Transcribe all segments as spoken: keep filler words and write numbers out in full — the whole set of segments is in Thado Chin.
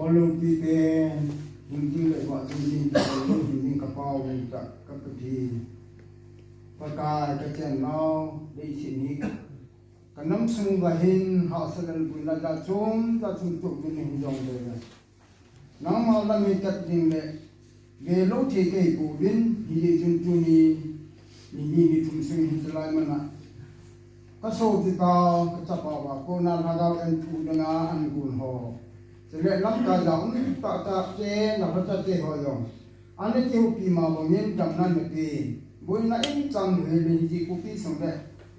Olopi pen, hung ding le vah ding ding, ka olo ding ding ka pau le ka, ka Pathen. Pakai ka chennau, leiset ni ka nam sung uva hin, hahsa le buina jat chom, jat chom toh ding hin jong le le. Nangma lam hi tat ding le, ve lou thei kei pouvin, hijeh chun tuni, ni ni ni thum sung hin chalai mana. Ka sopi pa, ka chapa uva kona lhagao enthu dinga an gon ho. Chule lamkai a um tahtah te, na phacha te ho jong. Ana kihoupi ma bangin damna nape. Boina in chang le le hiti khopi sung le.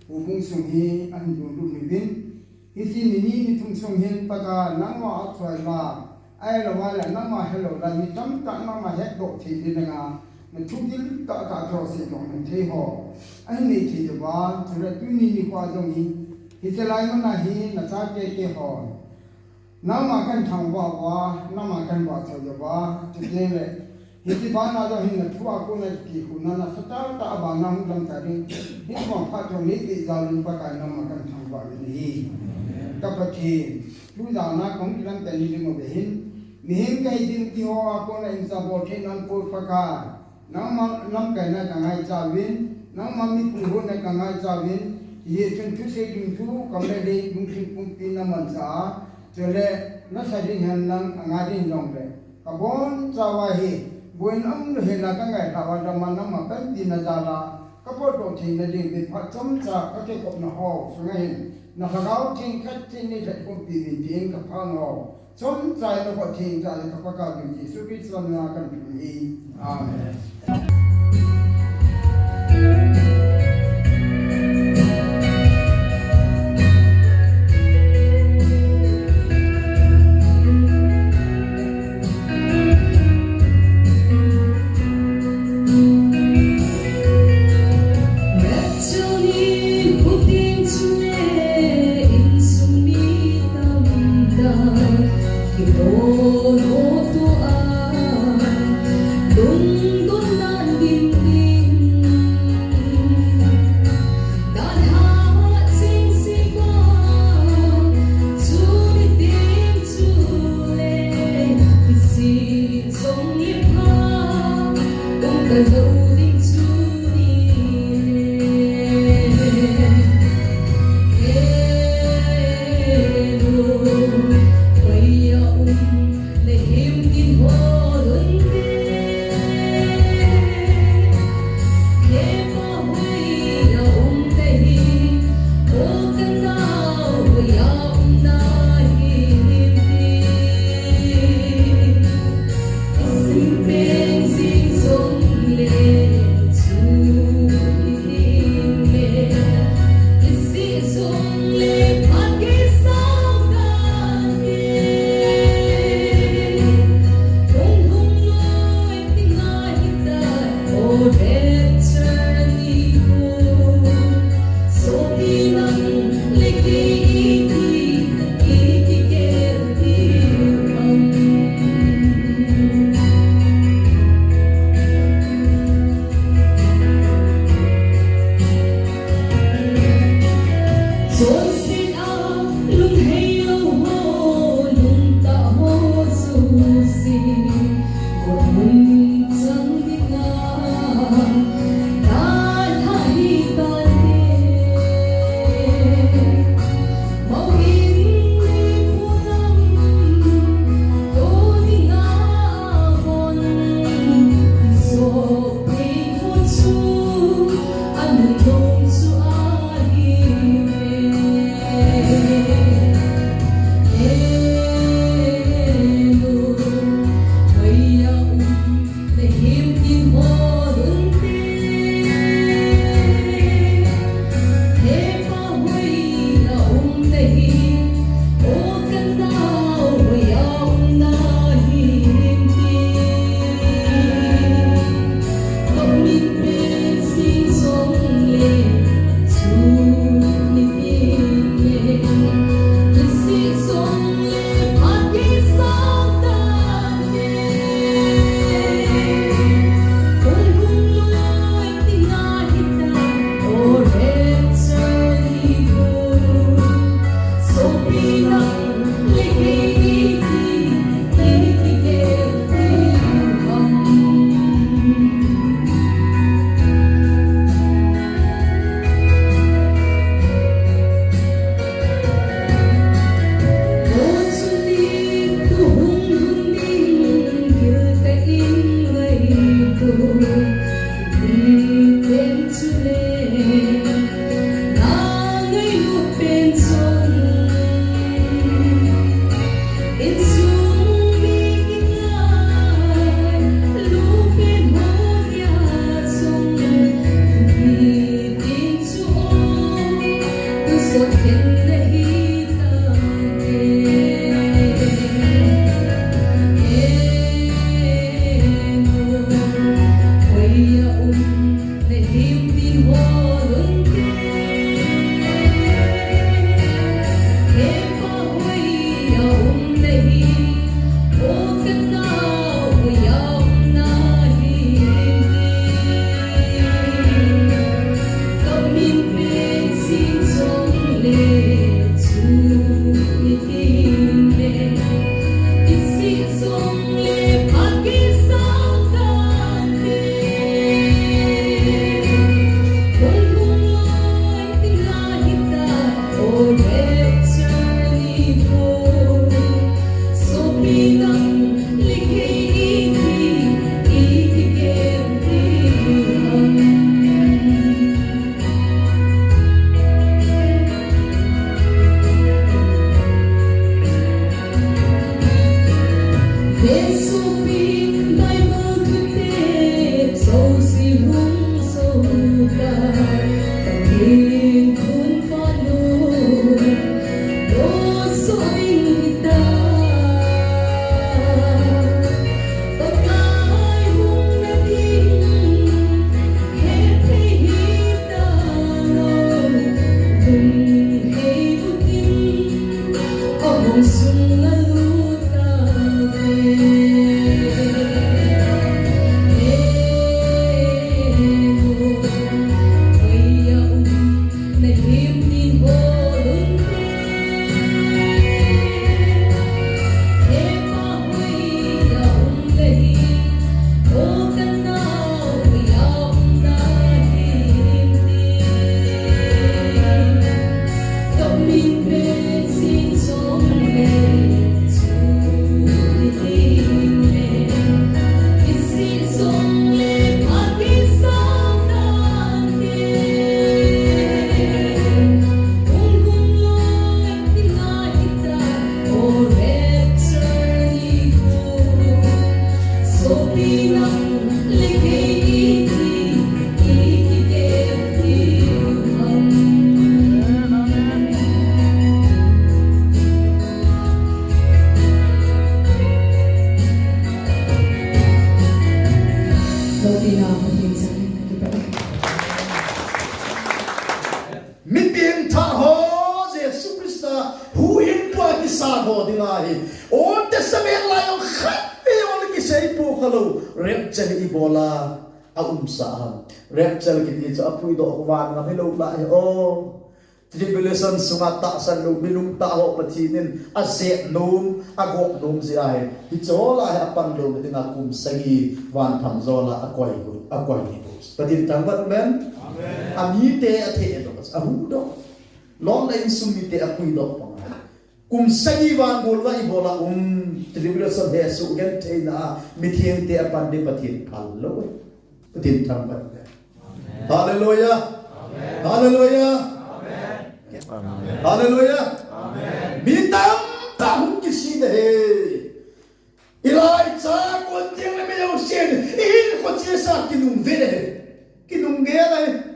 Houbung sung hi an dun lut uvin. Hiti ni ni ni thum sung hin Pakai nangma a choi la. Ahilou le nangma helou la, mi tamtah nangma hetdoh thei ding dinga, na thugil tahtah thoseh doh na thei ho. Ahin nei thei diu va, chule tuni nikho jong hi, hiche lai mana hi na chate te ho. Nangma kahin thangvah uva, nangma kahin vahchoi diu va, chuteng le, hiche bana jong hin na thu a kona kikhuhna nasatah tah a bana hung lamkai ding, hiche bang phat jong neipeh jal in Pakai nangma kahin thangvah uvin ahi. Ka Pathen, tu jana kahung kilamkai ni ding uva hin, Mihem kahi ding ti ho a kona imsa bol thei nan poi Pakai. Nangma lamkaina kangaicha uvin, nangma mi punghuhna kangaicha uvin, hichun thusei ding thu, kamlelei ding thu pumpi namancha a, chule nasa ding hen lang angai ding jongle, kabonchauva hi, boina umlou hela kangailhah uva dama nangma panpina jal a, kapotdoh theina ding, mi phat chomcha kakikopna ho sunga hin, na Lhagao Theng khat cheh neilhah pumpi uvin tin kaphal u. Chomcha in nakhut theng cha in ka Pakai Jesu Christa min a kathum ahi. Amen. Mipengthah ho, Jesu Christa huhhingpu a kisa ho dinga hi Old Testament lai jong khatvei jong kiseipoh khalou, rapture hi ibola aumsah ham? Rapture kiti chu apuidoh van ngam hilou lai hi o. Tribulation sunga tahsan lou, mi lungtah ho Pathen in ajep nom, agop nom jeh ahi. Hiche ho lah a apan lou na dinga kum sagi vanpham jola akoi, akoi ni bou. Pathen thangvah, amen. Amen. Amite athehdoh, ahuhdoh. Lom le insung mite apuidoh pang. Kum sagi van gol va ibola um, tribulation hesoh gentheina a mithengte apan ding Pathen phal lou. Pathen thangvah. Hallelujah. Hallelujah. Hallelujah. Mi tamtah hung kisih ding ahi. Elijah kon tieng le mi jousen, ihinkho chesa kinung ve ding ahi. Kinung gel ahi.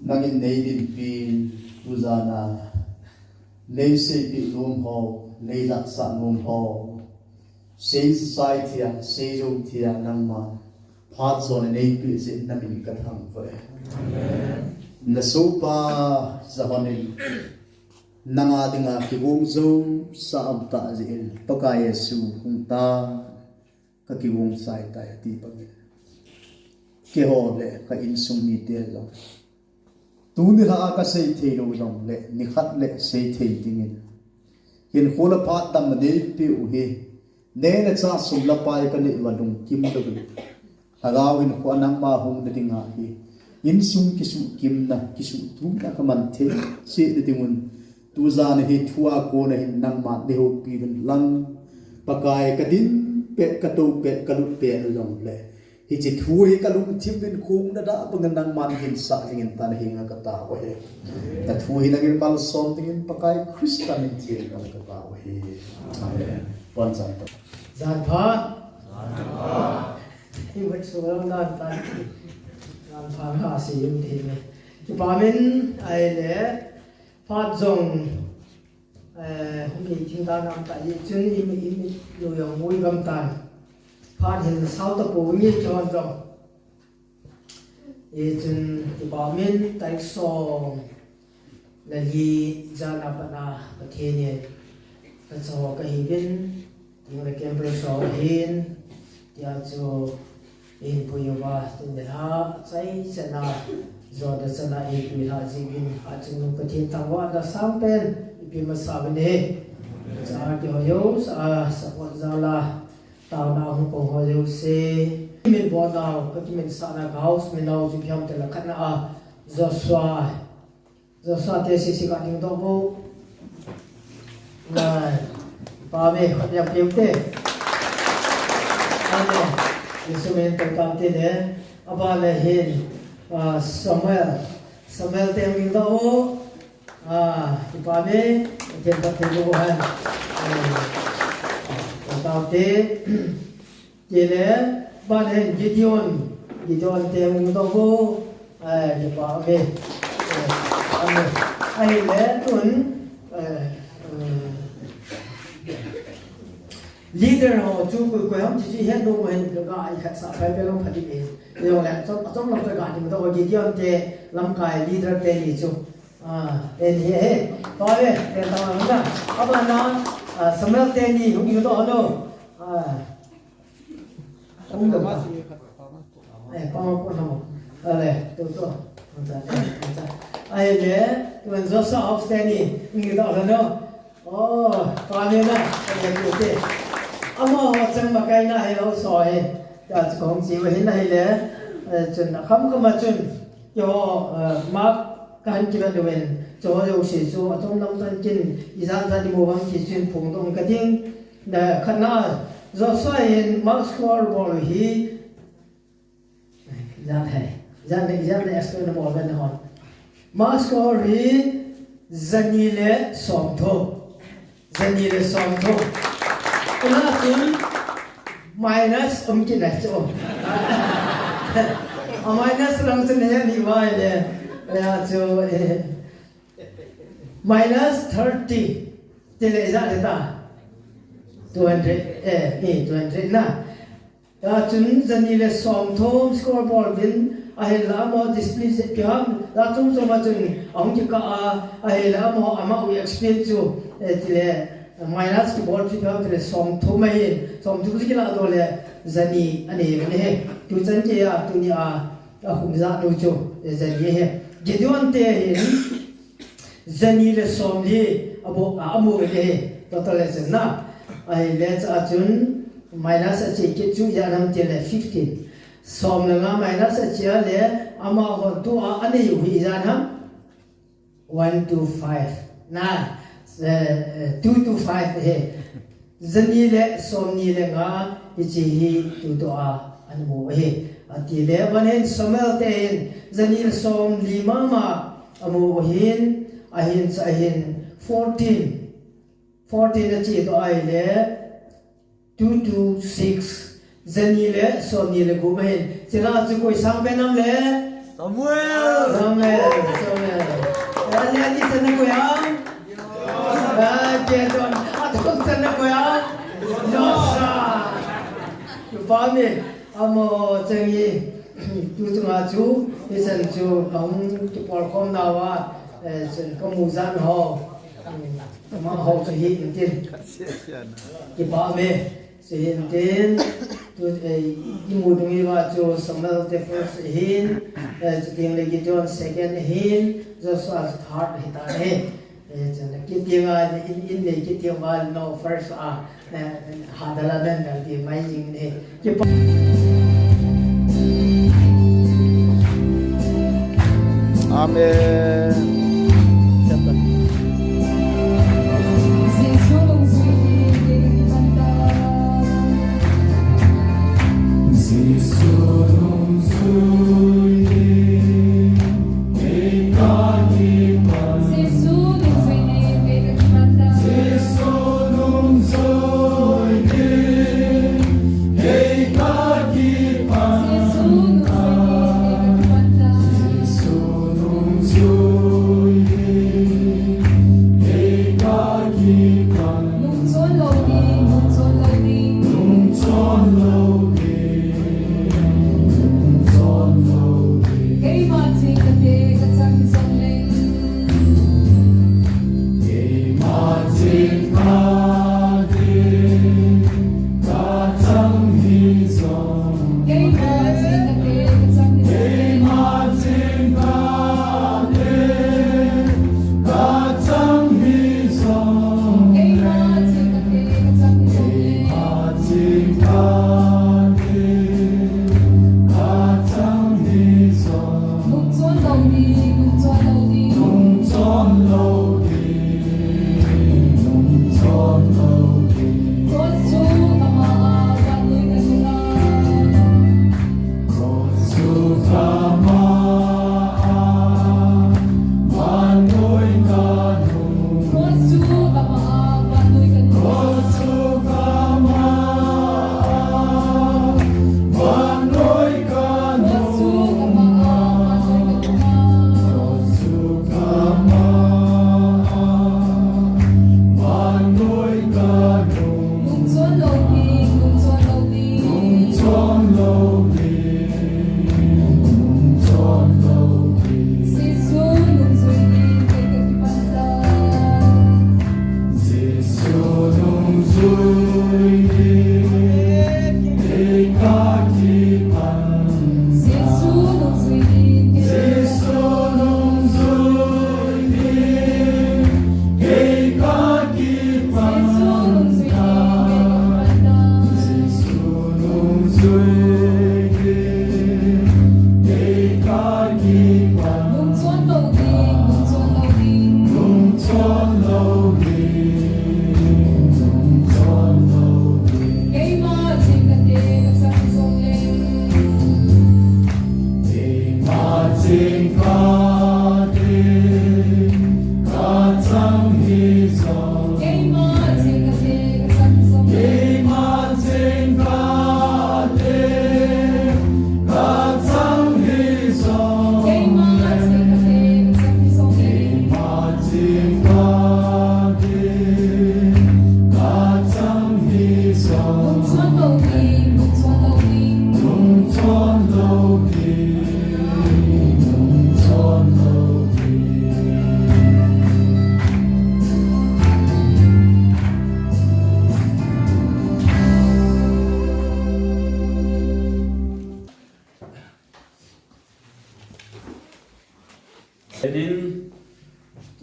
Nangin nei dinpi, tujana, nei seipeh nom ho, nei jahsah nom ho, sei sai thia, sei jou thia, nangma phat jona nei peh jeh in na min ka thangvah e. Na sopa Johan in nanga dinga kigong jou sa um tah jeh in Pakai Jesu hung tan, ka kigong sai tai ati bangin, keiho le ka insung mite jong tuni lha a ka sei thei lou jongle nikhat le sei thei dingin, hinkho le phat damna nei peh u hi, neh le chah sum le pai ka nei uva lungkim lou in, lhagao hinkho a nangma hung na dinga hi, insung kisuhkimna, kisuhthumna ka man thei cheh na dingun, tujana hi thu a kona hin nangman nei houpi uvin lang, Pakai, ka din pet, ka tou pet, ka lut pet u jongle, hiche thu hi ka lungthim in khong na da bangin nangman hinsah jingin tan henga ka tao ahi. Ka thu hi nangin malsom dingin Pakai Christa min theng in ka tao ahi. Amen. Pon chan to. Jan pha. Hi wet so lam dan tan. Jan pha ha si yum ti ne. Kipa min ai le. Phat jong, eh, hung hi thing dan am ta hi chun i mi, i mi lu jong vui gam tan. Phat hin sao ta po nge chon jong. I chun kipa min tarik som le li jan a pat a Pathen in ka cho ka hi vin. Ting le camper so hin, tia chu in pui uva, tin le ha, chai chana, zo da chana in pui ha jingin, ha chung nu Pathen thangvah da sang pen, ipi masa vin e. Cha ki ho yo, sa, sa ko za la, tao na hu ko ho yo se. Min bo nau, ka ki min sa na ka house, min nau chu kiam te la khat na a, Joshua. Joshua te sisi ka ding doh vo. Ngai. Pa me, khut yang piu te. Amen. Jesu min te tam te le. Aba le hin. Ah, Samuel. Samuel te ding doh vo. Ah, pa me. Te pa te vo han. Eh, tam te. Tile, ban hin Gideon, Gideon te hung doh vo, eh, kipa me, eh, ame. Ahile tun, eh, eh, leader ho chu koi, koi ham chu chu het lou mo hin ka ga i khat sa phai pe lou khat i pe. Yo le, chom, chom lou ka ga ding doh Gideon te lamkai leader te ni chu. Ah, te ni he. Pa ve, te ta na. Aba na, ah, Samuel te ni hung doh no. Ah. Hung doh. Eh, pa ma ko na mo. Ale, to to. Anta, anta. Ahile, tuan Joshua of Steny, ngi doh la no. Oh, pa ne na, ale ko te. Ama ho chang ma kai na he ho so he. Ta chu kong chi wa hin ahile. Eh, chun na kham kham a chun. Yo, eh, Mark ka han kivet uvin, chu ho jouse chu, achom lam tan kin, ijat jat imu ham ti chu hin phongdoh ka ding. Na, khat na, Joshua in mark score bol hi, ijat hai, ijat le, ijat le explain bol ben hon. Mark score hi, jani le somthum. Jani le somthum. Ina chun minus um kit na chu. A minus lang chun he ni vai le. Ya chu, eh, minus thirty. Tile ja le ta. Two hundred. Eh, eh, two hundred na. Tachun jani le somthum score bol uvin, ahinla amaho discipline chu ipi ham, tachung chunga chun ahung kikah a, ahinla amaho, amaho experience chu, eh, tile, minus kibol chu ipi ham tile somthum ahi, somthum chu kilah doh le jani anei uvin ahi. Tuchan geiya, tunia, ahung jat nu chu, eh, jani ahi. Gideon te hin, Jani le somli abu, a, amu le he. Total le chun na. Ahile chun minus ache kit chu ijat ham tile fifteen. Som le nga minus ache le amaho tua anei u hi ijat ham. One to five. Na, eh, eh, two to five he. Jani le somni le nga hiche hi tutua anamu ahi. Atile, aban hin Samuel te hin, jani le somli mama amu ahin, ahin, ahin, fourteen. Fourteen ache to ahile, two to six. Jani le somni le gup ahin. Chila chu koi sang pen ham le? Samuel! Samuel, Samuel. Ahile ani chan na koi ham? Ah, Gideon. Athum chan na koi ham? Joshua. Kipa me. Amaho chang hi, tu chunga chu, hichan chu kahung kipolkhom nauva, eh, chun kamu jan ho, amaho chu hi intin. Kipa me, chu hi intin, tu, eh, imu dunguva chu Samuel the first ahin, eh, chuteng le Gideon second ahin, Joshua third ahitan ahi. Eh, chun, kiti nga, in, in nei kiti nga, no, first, ah, eh, hadala nan dal ti mai jing ne. Kipa- Amen.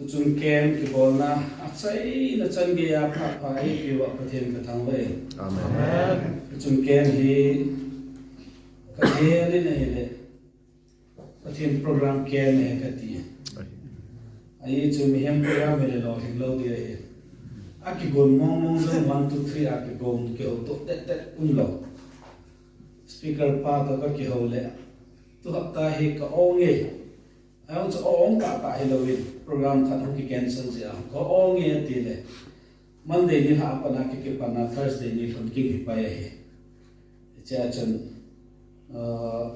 Chun ken kibolna achaina chan geiya pha pha eipeuva Pathen kathangvah e. Amen. Chun ken hi kagelin ahile Pathen program ken ahi kati. Ahi chu mihem program hile lolhing lou ding ahi. Akigon mong mong jong one, two, three a kigon kihou to tet tet umlou. Speaker pa toh kakihou le. Tu hapta hi ka-ong e. Ahung chu ong tahtah hilouvin program khat hung ki cancel jeh a ka-ong e atile, Monday nilhah a pat a ki, kipanna Thursday nilhun kihi pai ahi. Hichea chun, ah,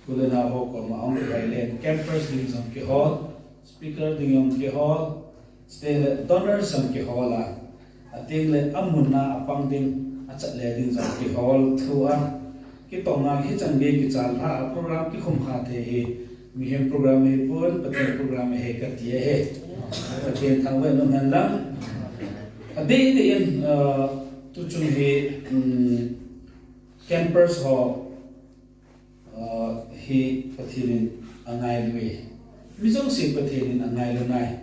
Kulena ho koma hung kihai le campers ding jong kihol, speaker ding jong kihol, Chuteng le donors jong kihol a, ateng le amun a apang ding, achat le ding jong kihol thou a, kitong a hichan gei kichat lha a program kikhum kha thei hi, mihem program ahipon, Pathen program ahi kati ahi. Pathen thangvah in umhen lang. Adeh deh in, ah, tuchung hi, um, campers ho, Ah, hi Pathen in angailu e. Mi jouse Pathen in angailu nai.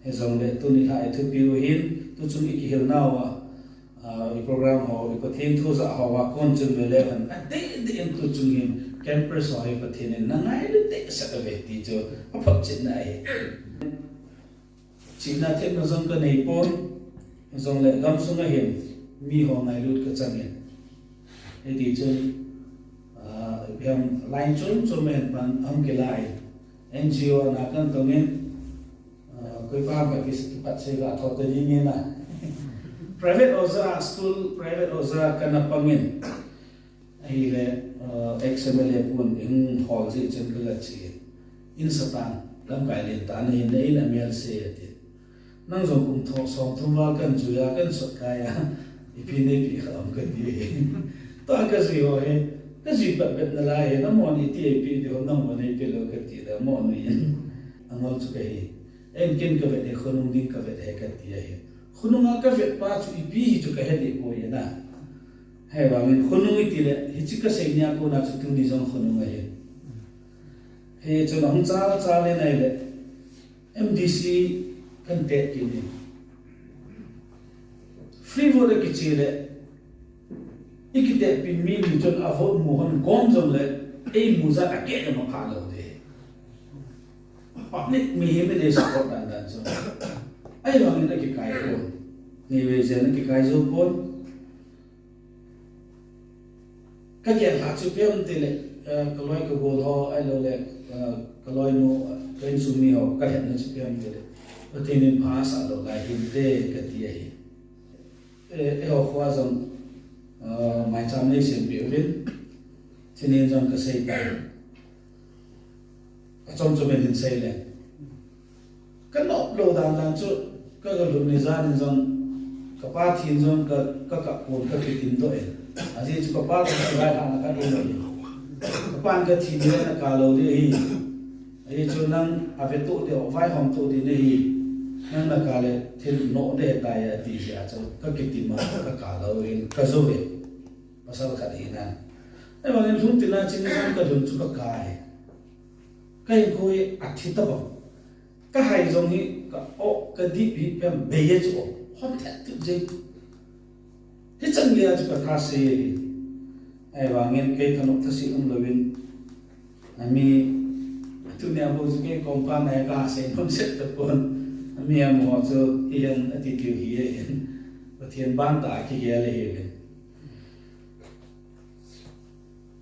Hijongle tuni lha i thupiu hin, tuchung i kihilnau a, ah, i program ho, i Pathen thu jah ho a kon chun vele hen. Adeh deh in tuchung hin campers ho hi Pathen in nangailu dehset uve ti chu aphotchetna ahi. Chihna themna jong kaneipon, jongle gamsung a hin miho ngailut kachangin. Hiti chun, ah, ipi ham line chom chom a hin pan ahung kilah in. N G O a na katongin, ah, koipa ham kakiphatsei uva thou tading in a. Private oja, school private oja kana pangin. Ahile, ah, X M L A pun in hol jeh chun kaga che. In satan, lamkai len tah nahin, na in amel se ati. Nang jong kum thum som thum val kahin jui a, kahin sot kai a, ipi neipe kha ham kati. Tua kajui ho hi, kajui pat pat nalai hi, nangman iti ipi ti ho nangman neipe lou kati da, mo nu in. Angol chu kahi. Eiin ken kavet hi, khonung ding kavet hi kati ahi. Khonung a kavet pa chu ipi hi chu kahe deh poi na. Hivangin khonung itile, hiche kasei nia kona chu tuni jong khonung ahi. Hichun ahung chal chal in ahile, M D C kahin tet kit in. Free vote akiche le, i kitepin mi ni chun a vote mu hon gom jongle, eimu jat a keh le ma pha lou ding. Public mihem in ei support dan dan chu. Ahivangin akikai pon. Nivei jen akikai jou pon. Kagel lhah chu ipi ham itile, eh, kaloi kagol ho, ahiloule, eh, kaloinu, eh, ka insung mi ho, kalhepna chu ipi ham itile, Pathen in pha asah lou lai hinte kati ahi. Eh, eiho khoa jong, eh, maicham neisempeh uvin, chinin jong kasei tai. Achom chom in hin sei le. Kanop lou dan dan chu, kaga lut ni jan in jong, kapa thin jong ka, kakap pon kakitim doh in. Ajeh chu kapa toh kavailhahna kaum in. Kapan kathi ding le naka lou ding ahi. Ajeh chu nang avetoh ding, vaihom toh ding nahi. Nang naka le thil noh ding ahitai ati jeh a chu kakitim a kaka lou in kajou ve. Pasal khat hina. Ahivangin lhung tina chun nang kalhun chu kaka e. Kahinkho hi athi tabang. Kahai jong hi ka-oh, kadip hi pem bei e chu o. Hon thet tut jeng. Hichan geiya chu katha sei ahi. Ahivangin kei thanop thase umlouvin. Ami, tunia bou chu kei compound a kasei nom set tapon. Ami amaho chu hihen ati tiu hi ahin. Pathen bantah a kigel ahiuvin.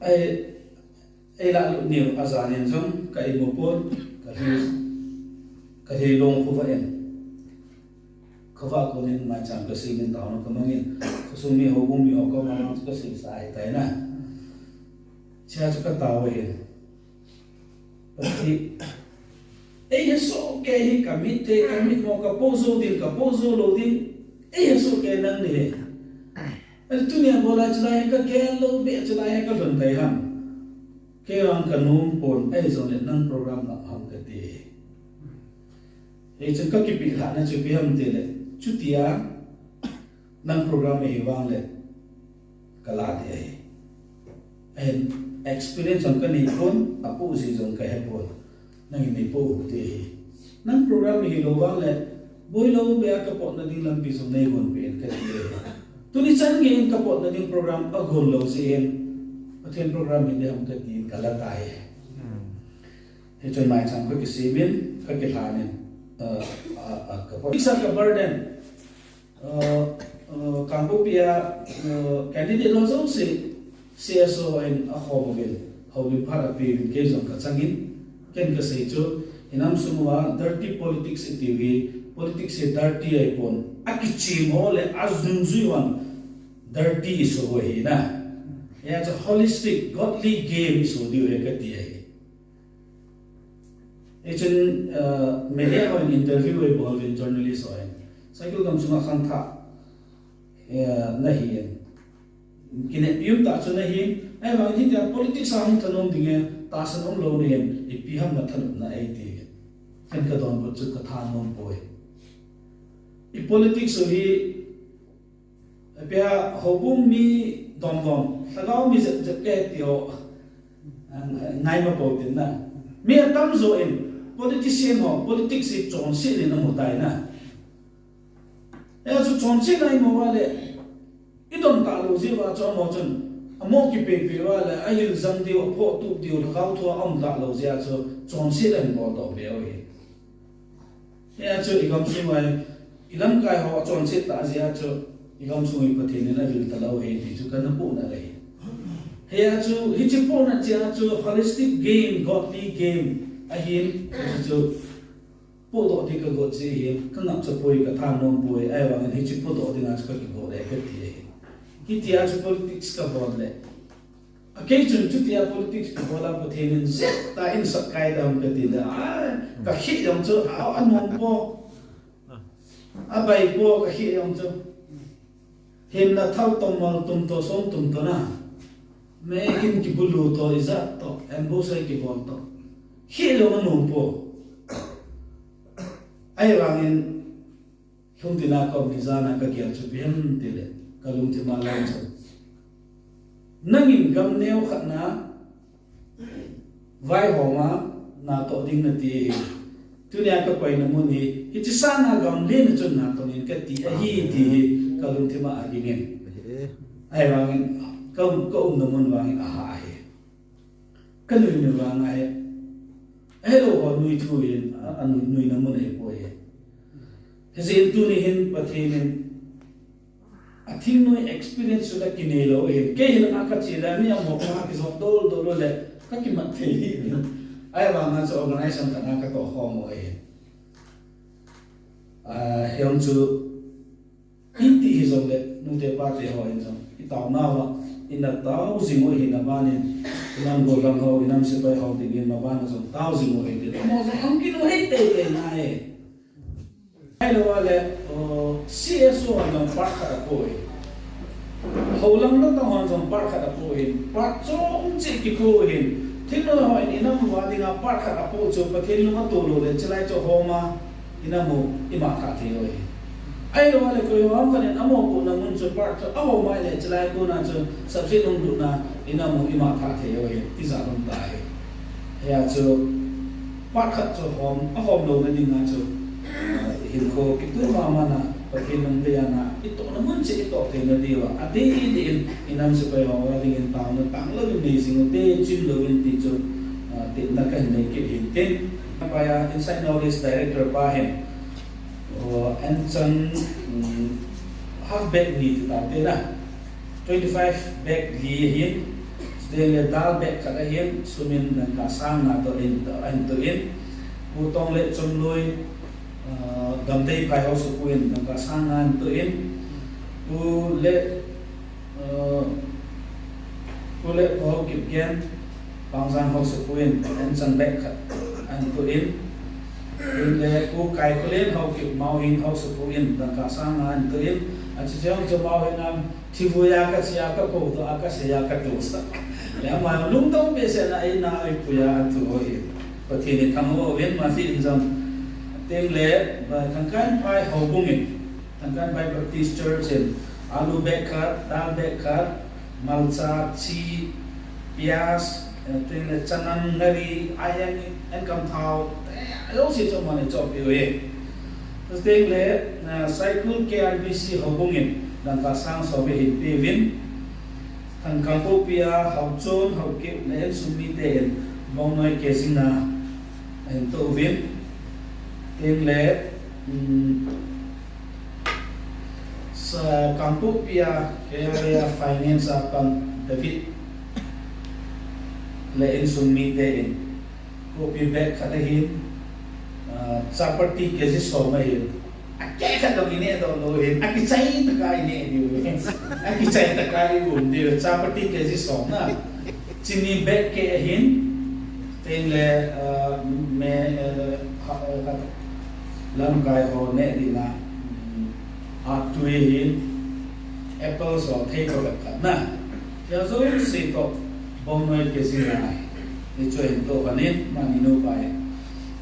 Ei, eilah lut niu ajan in jong ka imu pon, kalhi, kalhi long khovah in. Khovah konin maicham kasem in taona kamangin. Khosung mi houbung mi ho koma vang chu kasei sa ahitai na. Chea chu katao ahin. Pathen, eihesoh kei hi kamit thei, kamit mo kapou jou ding, kapou jou lou ding. Eihesoh kei nang nahi. Ahin tunia bol a chulai hi kagel lou beh chulai hi kalhun thei ham. Kei vang kanom pon, ahijongle nang program ngap ham kati. Hichun kakipeh lhahna chu ipi ham itile, chutia nang program ahi vangle kalah ding ahi. Ahin experience jong kanei pon, apoh ji jong kahe pon. Nangin neipoh u ding ahi. Nang program hi lou vang le, boi lou beh a ka potna ding lampi jong nei gon peh in ka ti e. Tuni chan gei in ka potna ding program a gon lou jeh in, Pathen program hi ding ham ka ti in ka la tai. Hichun maicham ka kisem in, ka kilhan in, uh, uh, uh, ka pot. Isa ka burden. Uh, uh, Kangpokpi a, uh, candidate ho jouse C S O in a khom uvin, houlim phat a pe uvin kei jong ka chang in, ken ka sei chu, i nam sung uva dirty politics i tiu hi, politics hi dirty ahi pon, a kichim ho le a nungjui hon dirty i so u ahi na. Hia chu holistic, godly game i so diu ahi ka ti ahi. Hichun, uh, media hon interview ei bol uvin journalist hon. Saikul gamsunga khangthah, eh, na hi in. Kineppi um tah chu na hi in. Ahivang hitia politics a hung thanom ding e, tahsan um lou na hi in. Ipi ham na thanopna ei ti. Ken ka donbut chu ka thanom poi. I politics u hi Apia houbung mi domdom, lhagao mi jep jep kahi ti ho, ngaima pou tin na. Mi atamjo in, politician ho, politics hi chonset in amu tai na. Hia chu chonset a imu uva le, i don talou jeh uva chu amaho chun, amo kipeipei uva le, ahil jang diu, aphoh tup diu, lhagao thua aum talou jeh a chu, chonset a ahin bol doh beh u hi. Hia chu i gamsung uva, i lamkai ho achonset tah jeh a chu, i gamsung hi Pathen in avil talou ahi ti chu kana pohna ahi. Hia chu, hiche pohna jeh a chu, holistic game, godly game, ahin, hiche chu, pohdoh ding ka got jeh hin, ka ngapcha poi, ka thanom poi, ahivangin hiche pohdoh dinga chu ka kigot e ka ti ahi. Hitia chu politics ka bol le. A kei chun chutia politics ka bol a Pathen in jep tah in sap kai dam ka ti le. A, ka khih jong chu, a, anom po. Abai po ka khih jong chu. Himna thal tong mal tum to som tum to na. Mei hin kibulu to ijat to. Ambush ei kibol to. Khih jong anom po. Ahivangin Lungthima kom ni jana ka gel chu ipi ham tile, ka lungthima lai chu. Nangin gam neo khat na vaihom a natoh ding nati hi. Tunia ka koina mun hi, hiche sanga gam lena chun natong in kati ahi ti hi, ka lungthima aging in. Ahivangin, ka, ka umna mun vangin aha ahi. Ka nuina vang ahi. Ahilou ho nui thu hin, a, a nui, nuina mun ahipoi. Hijeh in tuni hin Pathen in a thingnoi experience chu la kinei lou ahi. Kei hin a ka che le mi a mo ka kijot dol dol le ka kimat thei hi. Ahivanga chu organization khat na ka toh khom u ahi. A, hiche chu Iti hijongle, nute pate ho hin jong, i taonauva, i na tao jing u ahi na banin, i nam gollhang ho, i nam sepai ho, dingin maban jong tao jing u ahi, ti. Amaho jong hung kinu hei teitei nai. Ahilou le, o, C S O ho jong part khat apo e. Houlang natong ho jong part khat apo e. Part chom cheh kipo e. Thingnoi ho in i nam uva dinga part khat apo chu, Pathen lung ato lou le, chulai chu hom a, i nam u, i mangthah thei u ahi. Ahilou le koiham khat in amaho pohna mun chu part chu ahom a ahile chulai kona chu subsidy hung lutna in amaho i mangthah thei u ahi, tijat um ta ahi. Hia chu part khat chu hom, ahom louna dinga chu, ah, hinkho kitu mama na, Pathen lungdei a na, i tohna mun cheh i toh theina diuva, adeh deh in, i nam sepai ho a dingin taona tanglou in nei jing u te, chim lou in ti chu, ah, tepna kahin nei kit hin tin. Pai a Insight Knowledge Director pa hin, Oh, anchang, um, half bag ni ti tau te na. Twenty five bag li ahin, chuteng le dal bag khat ahin, sumin dangka sang nga toh in, toh, ahin toh in. Pu Tong le Chomloi, uh, Gamteiphai haosapu in dangka sang nga ahin toh in. Pu le Uh, Pu le Pu Haokip Gen, Pangjang haosapu in, anchang bag khat ahin toh in. Pu le Pu Kaikholen Haokip, Mauhing haosapu in, dangka sang nga ahin toh in. Achuti jong chu Mauhing a, thivui a kache a kakou toh a kasei a katoh sah. Le ama lungdong behseh na eina eipui a atoh u ahi. Pathen in thangvah uvin, ama jeh in jong. Chuteng le, uh, Thangkanphai houbung in. Thangkanphai Baptist Church in alu bag khat, dal bag khat, malcha, chi, piyaj, eh, chuteng le chanam, ngari, ayan, enkam thao, eh, Jouse chu aman eichohpeh uve. Chuteng le, ah, Saikul K R B C houbung in dangka sang som eihin peuvin. Thang Kangpokpi a Haochon, Haokip le insung mite in bongnoi kg nga ahin toh uvin. Chuteng le, um, sa Kangpokpi a K R A a finance a pang David le insung mite in Coffee bag khat ahin, ah, chapati kg som ahin. Akeh khat dong ineh doh lou hin. Akichai tah a ineh diu hin. Akichai tah a i-um diu. Chapati kg som na. Chini bag keh ahin. Chuteng le, ah, me, eh, ha, eh, khat. Lamkai ho neh ding a. Hmm. Atui ahin. Apple so thei ko khat na. Tia jouse toh. Bongnoi kg nga. Hichu ahin toh uvin, amani nupa in.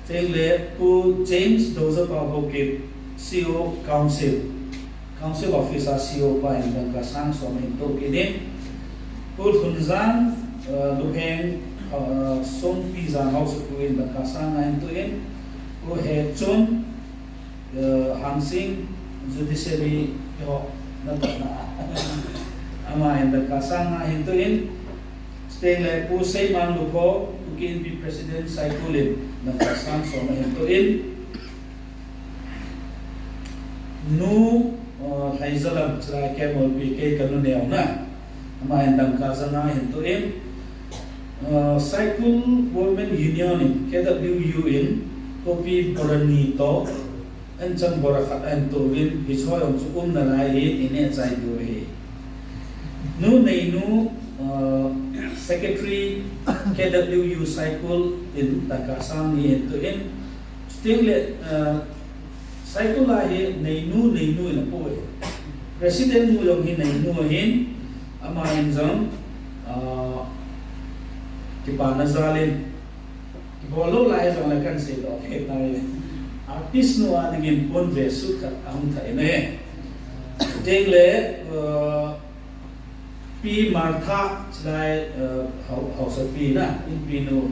Chuteng le Pu James Dozapao Haokip, C O Council, Council Office a C O pa in dangka sang som ahin toh kit in. Pu Lhunjan, uh, Lupheng, uh, Songpi Jang Haosapu in dangka sang nga ahin toh in. Pu Hechun, Eh, Hangsing Judiciary ho na toh na. Ama in dangka sang nga ahin toh in, chuteng le Pu Seiman Lukho, Kuki Inpi President Saikul in dangka sang som ahin toh in, Nu, eh, Lhaizalam, chulai Kemolpi kei kanu neo na. Ama in dangka sang nga ahin toh in, eh, Saikul Women Union in, K W U in, Kopi Borani toh, Anchang bora khat ahin toh uvin, hiche ho jong chu umna lai hin ineh chai diu ahi. Nu Neinu, uh, Secretary K W U Saikul in dangka sang ni ahin toh in, chuteng le, uh, Saikul a hi Neinu, Neinu in apu ahi. President nu jong hi Neinu ahin, ama in jong, uh, kipana jal in, Kibol lou lai jong le kan seidoh kit nai le. Artist nu a dingin pon ve sut khat ahung thah in ahi. Chuteng le, uh, Pi Martha chulai, uh, hau, Haosapi na, Inpi nu.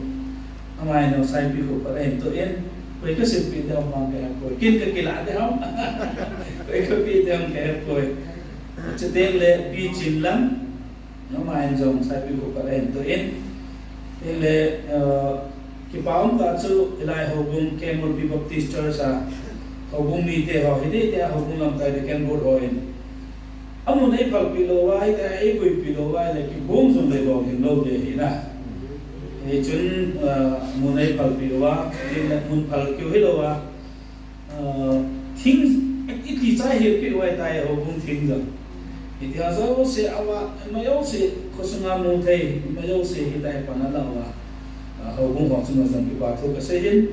Ama in jong saipi khat ahin toh in. Koi kasempi ding ham kahe poi. Kin kakilah ding ham. Koi kapeh ding ham kahe poi. Chuteng le Pi Chinlam. Ama in jong saipi khat ahin toh in. Chuteng le, uh, kipa um tah chu hilai houbung Kemolpi Baptist Church a houbung mite ho, hiti te a houbung lamkai deacon board ho in. Amun eiphalpeh lou uva, hiti a eipuipeh lou uva, le kibong jong le lolhing lou ding ahi na. Hichun, uh, mun eiphalpeh uva, chuteng le mun phal keu hilou uva. Ah, thing, iti chai hi pi wai tai houbung thing jong. Iti a jouse a va, ima jouse khosunga mu thei, ima jouse hitai pan ala uva. Ah, houbung ho chunga jong kipa thu kasei in.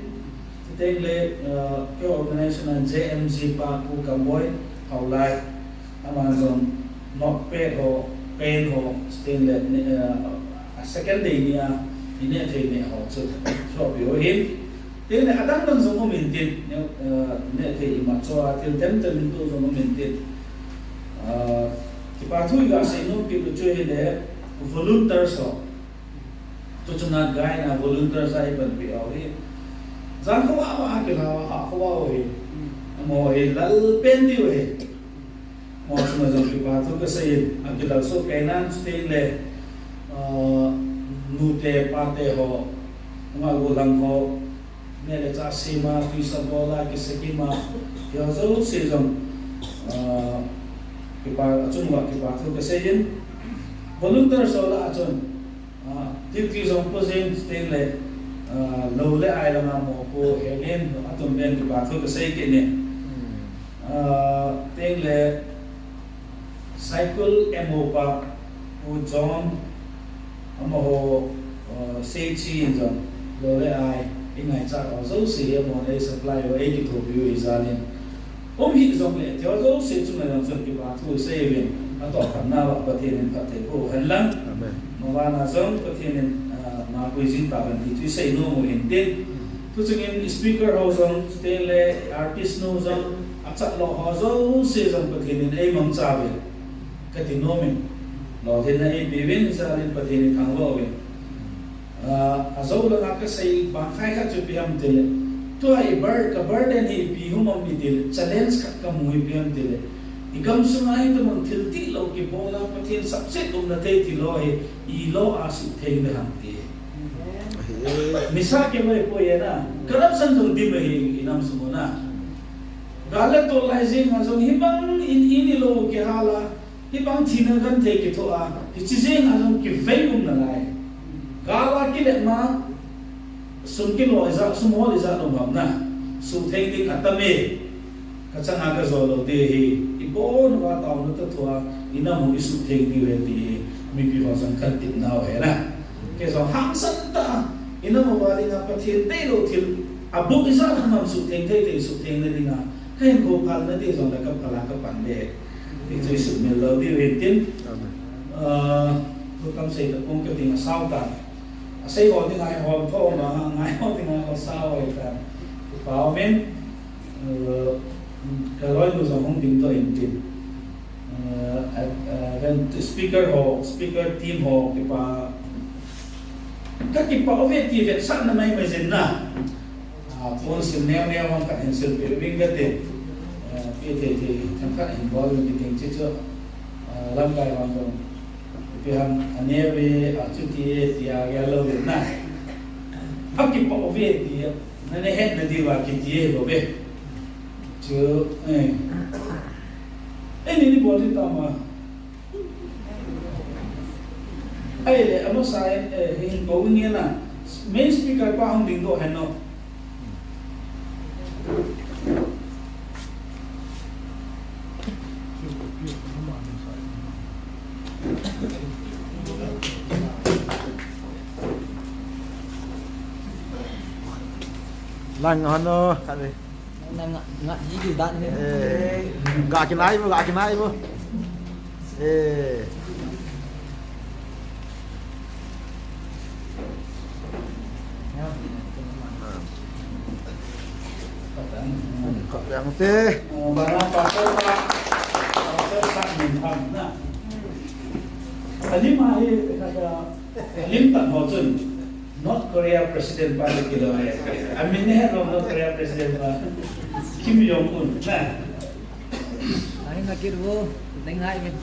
Chuteng le, ah, kei organization a J M G pa Pu Kamboi, Haolai. Ama jong notepad ho, pen ho, chuteng le, eh, a second day ni a, ineh thei neh ho chu, sohpeh u ahin. Chuteng le adang dang jong um intin, eh, neh thei ima cho a, thil tem tem in tu jong um intin. Ah, kipa thu iga sei nom kit u chu hile, volunteers ho. Tu chunga gai na volunteers a ipanpi u hi. Jan khovah a kila uva, ha khovah u hi. Amaho hi lal pen diu hi. Amaho chunga jong kipa thu kasei in, akilal soh kei nan chuteng le, ah, nute pate ho, ama gollhang ho, neh le chah sem a, tuisa bol a, kisa kim a, hiho jouse jong, ah, kipa, achung uva kipa thu kasei in, volunteers ho lah a chun, Ah, duty jong pu jing chuteng le, ah, lou le ai langa mopo Helen, atum pen kipa thu kasei kit in. Ah, chuteng le Saikul M O pa Pu John, amaho, ah, seichi in jong lou le ai, ingaichat ho jouse hi amahon eisupply u, eikithopi u hijal in. Um hih jongle, thil jouse chunga jong chun kipa thu isei uvin, atoh khatna uva Pathen in phatthei boh hen lang. Amen. Mavana jong Pathen in, ah, mapui jing tahen ti chu isei nom u hintin. Tuchungin speaker ho jong, chuteng le artist nu jong, achat lou ho jouse jong Pathen in eimangcha uve. Kati nom in, lolhinna eipe uvin, hijal in Pathen ithangvah uvin. Ah, ajou langa kasei bang khai khat chu ipi ham itile, Tua i bur-, ka burden hi ipi hung um em itile, challenge khat kamu hi ipi ham itile, i gamsunga hitobang thil dihlou kibolna, Pathen sapset umna thei thil ho hi, ilo a suhtheng ding ham ti. Nisa kivei poi e na, corruption jong dim ahi i nam sung u na. Gal le tol lai jeng a jong hibang in, in ilou kihal a, hibang thina genthei kithoh a, hiche jeng a jong kivei um nalai. Gal a kilep ma, sum kilo ijat, sum hol ijat um ham na. Suhtheng ding atam e. Ka changa ka jo lou ding ahi, i bon uva taona toh thua, i nam u i suhtheng diu ahi ti hi, mipi ho chun kan tep nau ahi na. Kei jong hangsan tah a, i nam uva dinga Pathen deilou thil, abuh ijat ham suhtheng thei thei suhtheng na dinga, ka hinkho phal na ding jong le ka phal a ka pan ding. Ti chu i sumil lou diu ahi tin. Amen. Ah, thu tam sei ta pum ka ding asao ta. Asei ho dinga i hol tho ma, ngai ho dinga i hol sao ahi ta. Kipa um in. Eh, ka loinu jong hung ding toh in tin. Eh, eh, eh, then speaker ho, speaker team ho, kipa, ka kipa uve ti vetsahna maimai jeng na. Ah, phone sim neo neo hung khat hin silpeh uving kate. Eh, pe thei thei, themkhat hin bol uvin ti ding chu chu. Ah, lamkai hon jong. Ipi ham, aneo ve, achuti e, tia gel lou ve na. Akipa uve tia, nana hetna diuva kiti e bou ve. Chu, eh. Eini ni bol ding tama. Ahile, amasa in, eh, hin bol nge na. Main speaker pa hung dingdoh hen o. Lang ano, kare. Nga, nga, nga, gigil dan ni. Eh, ga kinai mo, ga kinai mo. Eh. Kap yang te. Bana pastor pa, pastor sa min tham na. Ani ma hi kaya, lim tan ho chun. North Korea President pa le kilo e. Amin ne het lou North Korea President pa. Kim Jong Un na. Ahi na kit vo, ding hai min.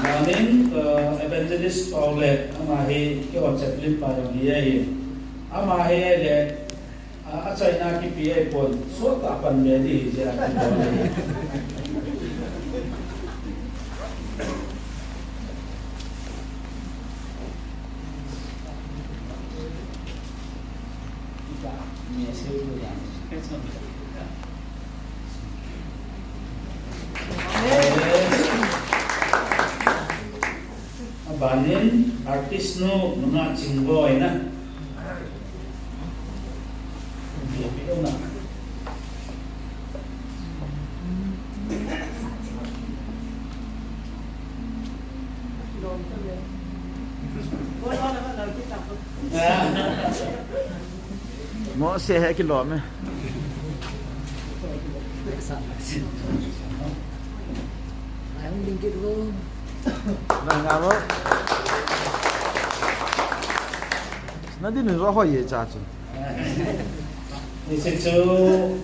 Morning, uh, Evangelist Paulette, ama hi keiho chaplain pa jong hi ahi. Ama hi le A, achaina kipe ahipon, sot a pan be ding ahi jeh a kibol ahi. Abanin, artist nu, Nunga Chingboi na. Mo se he kilom e. Ai, hung ding kit vo. Nang nga mo. Na din ni ro ho ye cha chu. Ni se chu.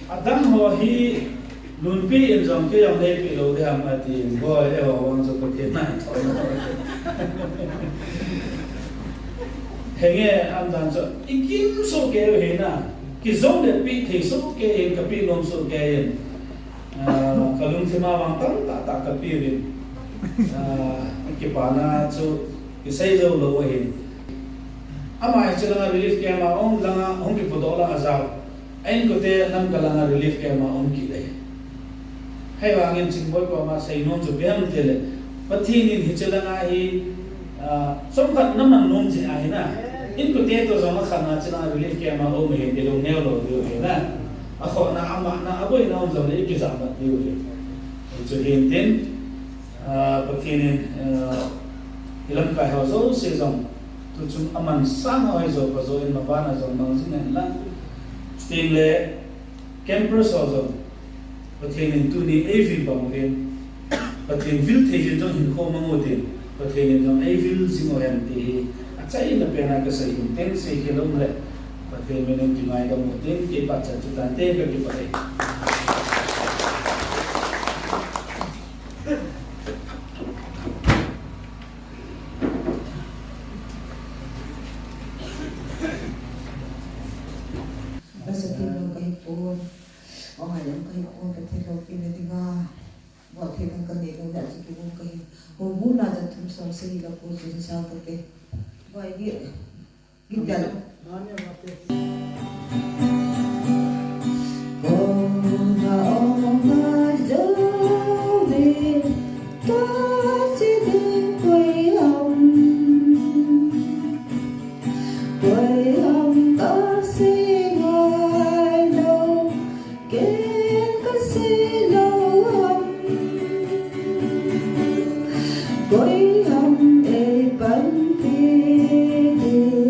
Adang ho hi lunpi in jong kei jong neipi lou ding ham ati in, boi, eiho vang chu Pathen na in thon. Henge, adan chu i kimsoh kei u hi na, kijong le pe thei soh kei in, ka pe nom soh kei in, ah, ka lungthim a vang tamtah tah ka pe uvin, ah, kipana chu kisei jou lou ahin. Ama hi chu langa relief camp a um, langa hung kipudoh langa jao. A inkote Lamka langa relief camp a um kit ahi. Hijeh vangin Chingboi koma seinom chu ipi ham itile, Pathen in hiche langa hi, ah, chomkhat na man nom jeh ahi na. Inkote toh jong akhat na hiche langa relief camp a um ahi ti lungneo lou diu ahi na. Akhohna, amahna, aboina um jongle i kijahmat diu ahi. Hichu hintin, ah, Pathen in, ah, i lamkai ho jouse jong, tuchung aman sanga hoi jou pa jou in maban a jong mang jing hen lang. Chutengle campers ho jong, Pathen in tuni eivil bang uvin, Pathen vil thei jin jong hinkho mang uvin, Pathen in jong eivil jing uhen ti hi achaina pena kasei in teng sei khel um le, Pathen min in kingaidam uvin, kei pachat chu tante, kakipah e. Pathen lou kahi pon, o ngai lou kahi pon, Pathen loupina dinga. Pathen in kanei lou na chu kibang kahi. Houbung na ja thum song sei la ko chin sa ka pe. Bai gi. Gidal. Kona oma jove, kachi ding koi ham. Koi ham kasi ngai lou, ken kasi lou ham. Koi ham eipanpi ding,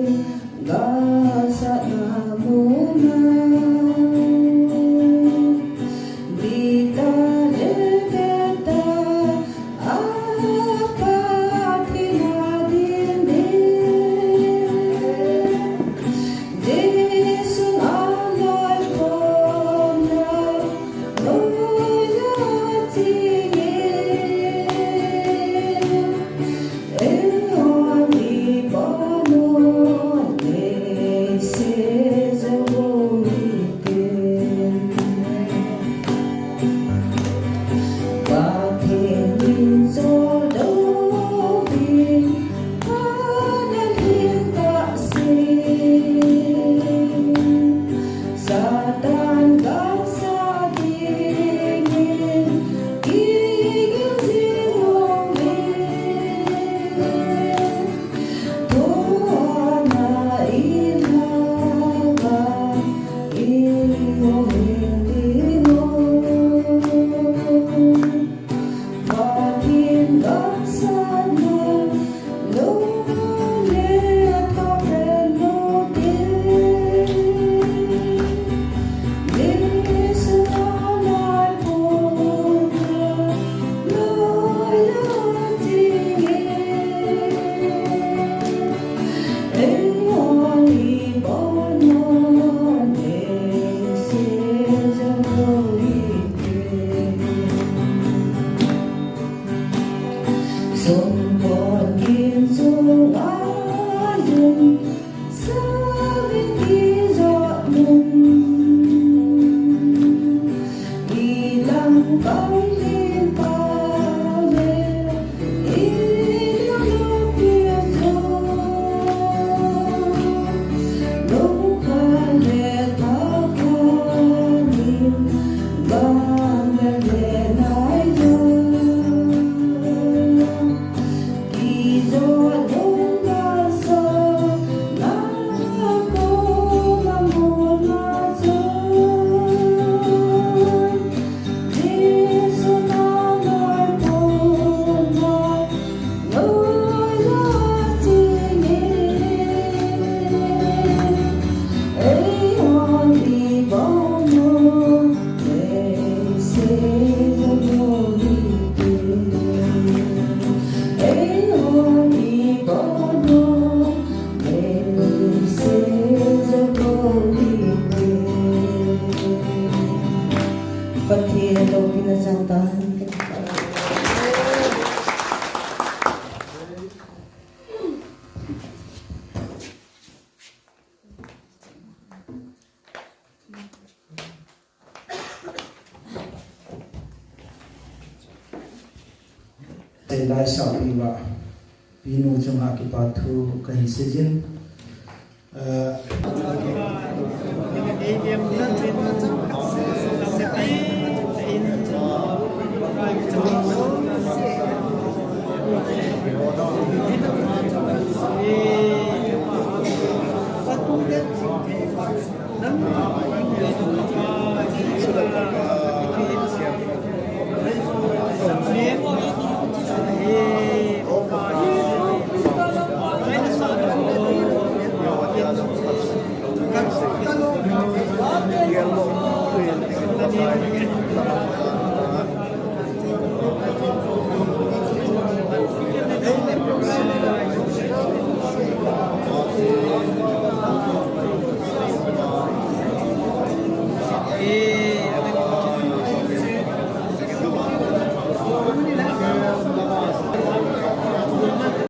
Pathen loupina chang tahen. Tei lai sa pi va, pinu chunga kipa thu kahin seijin. Eh,